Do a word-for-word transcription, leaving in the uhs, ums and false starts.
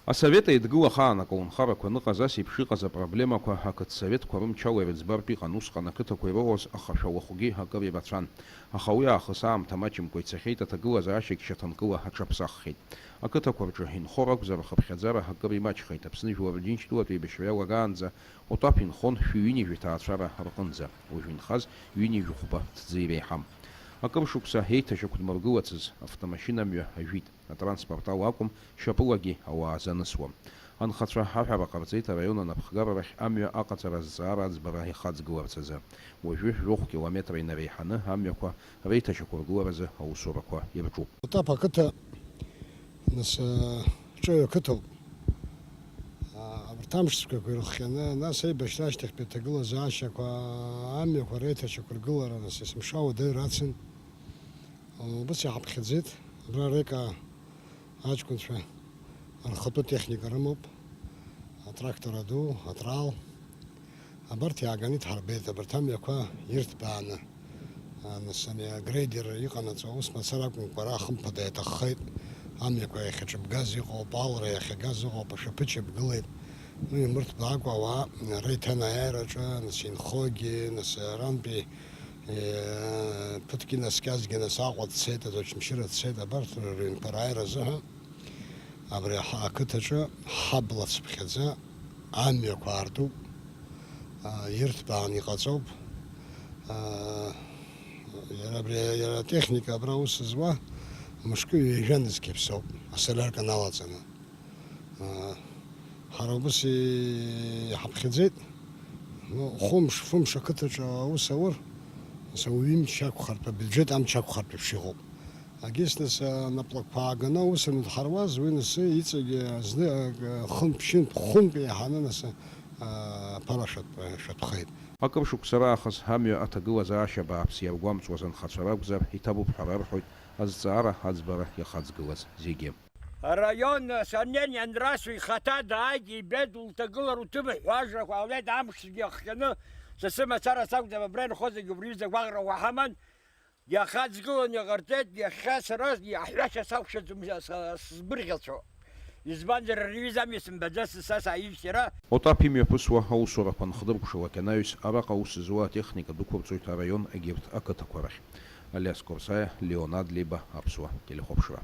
Асовет Еидгыла ахаан аколнхарақәа аныҟаз, ас еиԥш иҟаз апроблемақәа ақыҭсоветқәа рымчала ирыӡбартә иҟан. Усҟан ақыҭақәа ирыӷәӷәоз ахашәа уахәгьы акыр ирацәан. Аха уи аахыс аамҭа маҷымкәа ицахьеит, аҭагылазаашьагь шьаҭанкыла аҽаԥсаххьеит. Ақыҭақәа рҿы инхо ракәзар, рхыԥхьаӡара акыр имаҷхеит. Аԥсны жәлар Џьынџьтәылатә еибашьра иалагаанӡа Отаԥ инхон шәи ҩынҩажәи ҭаацәара рҟынӡа. Уажә инхаз ҩынҩажәи хәба ҭӡы иреиҳам. Акыр шықәса еиҭашьақәдмыргылацыз автомашьына мҩа ажәит. Атранспорт ала акәым, шьапылагьы ауаа занысуам. Анхацәа аҳәара ҟарҵеит араион анапхгара рахь амҩа аҟаҵара азҵаара аӡбара иахаҵгыларц азы. Уажәы жәохә километра инареиҳаны амҩақәа реиҭашьақәыргыларазы аусурақәа ирҿуп. Отаԥ ақыҭа, нас, ҿаҩа қыҭоуп. Абарҭ амш цәгьақәа ирыхҟьаны, нас аибашьра ашьҭахьтәи аҭагылазаашьақәа, амҩақәа реиҭашьақәыргылара, нас, есымша уадаҩра ацын. Убас иҳаԥхьаӡеит. Абра Река аҷкәынцәа рхатәы техника рымоуп, атрактор аду, атрал. Абарҭ иааганы иҭҳарбеит, абарҭ амҩақәа ирҭбааны. А, нас ани агрейдер иҟанаҵо ус мацара акәымкәа, ара хымԥада иаҭаххеит. Амҩақәа иахьаҿыбгаз иҟоуп, алра иахьагаз ыҟоуп, ашәаԥыџь иаԥгылеит. Уи имырҭбаакәа ауаа реиҭанеиааираҿы, нас инхогьы, нас арантәи Е, ԥыҭк инаскьазгьы нас Аҟәа дцеит, аӡә Очамчыра дцеит, абарҭ рыҩнқәа рааира азыҳәан абри аҳ-, ақыҭаҿы ҳабла цыԥхьаӡа амҩақәа аартуп, а, ирҭбааны иҟаҵоуп. А, иара абри, иара атехника абра аус зуа мышкы ҩажәа нызқь иаԥсоуп, асолиарка налаҵаны. Ҳара убас иҳаԥхьаӡеит. Ну, хәымш, фымш ақыҭаҿы аус аур, нас ауаҩы имч ақәхартә, абиуџьет амч ақәхартә еиԥш иҟоуп. Агьыс нас анаплакқәа ааганы аус анадҳаруаз, уи нас иҵегьы зны, а, хынтә, ԥшьынтә, хәынтә еиҳаны нас, а, аԥара шәатә-, шәатәхеит. Акыр шықәса раахыс амҩа аҭагылазаашьа бааԥс иаргәамҵуаз анхацәа ракәзар, иҭабуп ҳәа рарҳәоит азҵаара аӡбара иахаҵгылаз зегьы. Араион асанен ианрасу ихаҭа дааит, ибеит, лҭагылара уҭыԥ ҳәажәақәа ҟалеит, амшгьы ахҟьаны, сасы мацара сакәӡам, абра инхо зегьы убри ҩыза гәаҟрақәа ҳаман, иахаҵгыланы иҟарҵеит, иахьа сара иаҳәашьа сақәшәаӡом, са, са, сзыбырӷьацәо. Избанзар, ари ҩыза амҩа сымбаӡацызт са сааижьҭеи ара. Отаԥ имҩаԥысуа аусурақәа анхдыркәшалак анаҩс, араҟа аус зуа атехника дәықәырҵоит араион егьырҭ ақыҭақәа рахь. Алиас Корсаиа, Леон Адлеиба, Аԥсуа телехәаԥшра.